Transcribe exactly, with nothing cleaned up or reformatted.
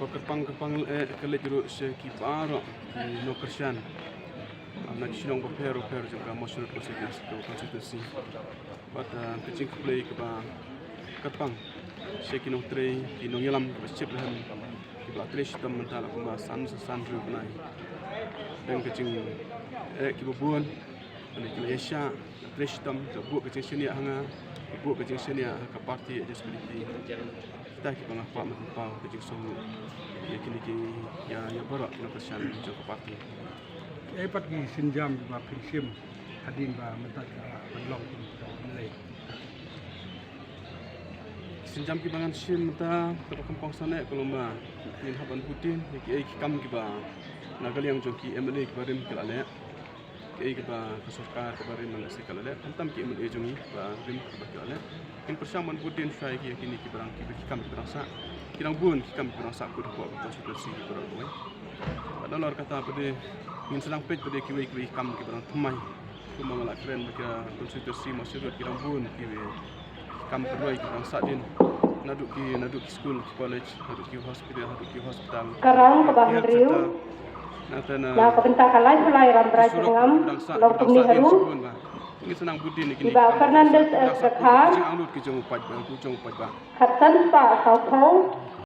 Kyrpang kyrpang eh ka leit ruh sha ki baroh ki nongkyrshan na ki shnong bapher bapher jong ka Mawshynrut constituency. Bad ka jingkhublei kaba kyrpang sha ki nongtrei ki nongïalam kiba ship rhem kiba trei shitom mynta la kumba san san hynriew bnai. Dang ka jing eh kiba bun. Ani ki ïa sha trei shitom ka buh ka jingshaniah ha nga, ka buh ka jingshaniah ha ka party H S P D P. Kita kiba nga kwah ban pynpaw ka jingsngewbha ïa kine ki ïa ïa baroh ki nongkyrshan jong ka party. Ei pat ki sienjam kiba phin shim hadien ba mynta ka ban long kum ka M L A. Sienjam kiba ngan shim mynta kaba kham kongsan eh ka long ba ngin hap ban bud dien ïa ki ei ki kam kiba na ka liang jong ki M L A kiba rim ki la leh. Ki ei kiba ka sorkar kaba rim la leh se ka la leh, khamtam ki M L A jong ngi kiba rim kiba ki la leh. Ngin pyrshang ban bud dien shuwa ïa ki ïa kine kiba rang kiba ki kam kiba rang sah. Ki rang bun ki kam kiba rang sah kut hapoh ka constituency kiba rang kawei. Bad nalor kata pat de ngin sa nang peit pat de kiwei kiwei ki kam kiba rang thymmai. Kumba nga la kren ba ka constituency Mawshynrut ki rang bun kiwei kam kyrwai kiba rang sah dien. Naduh ki naduh ki skul ki college, naduh ki hospital, naduh ki hospital. Ka rang kaba hynriew. Nangta na Na ka bynta ka laiphew lai Rangbrai Jyrngam, long kumne haduh. Ngi sa nang bud dien ïa kine. I Bah Fernandez S Dkhar. Ki jong u paidbah, ki jong u paidbah. Khatsan spah sawphew.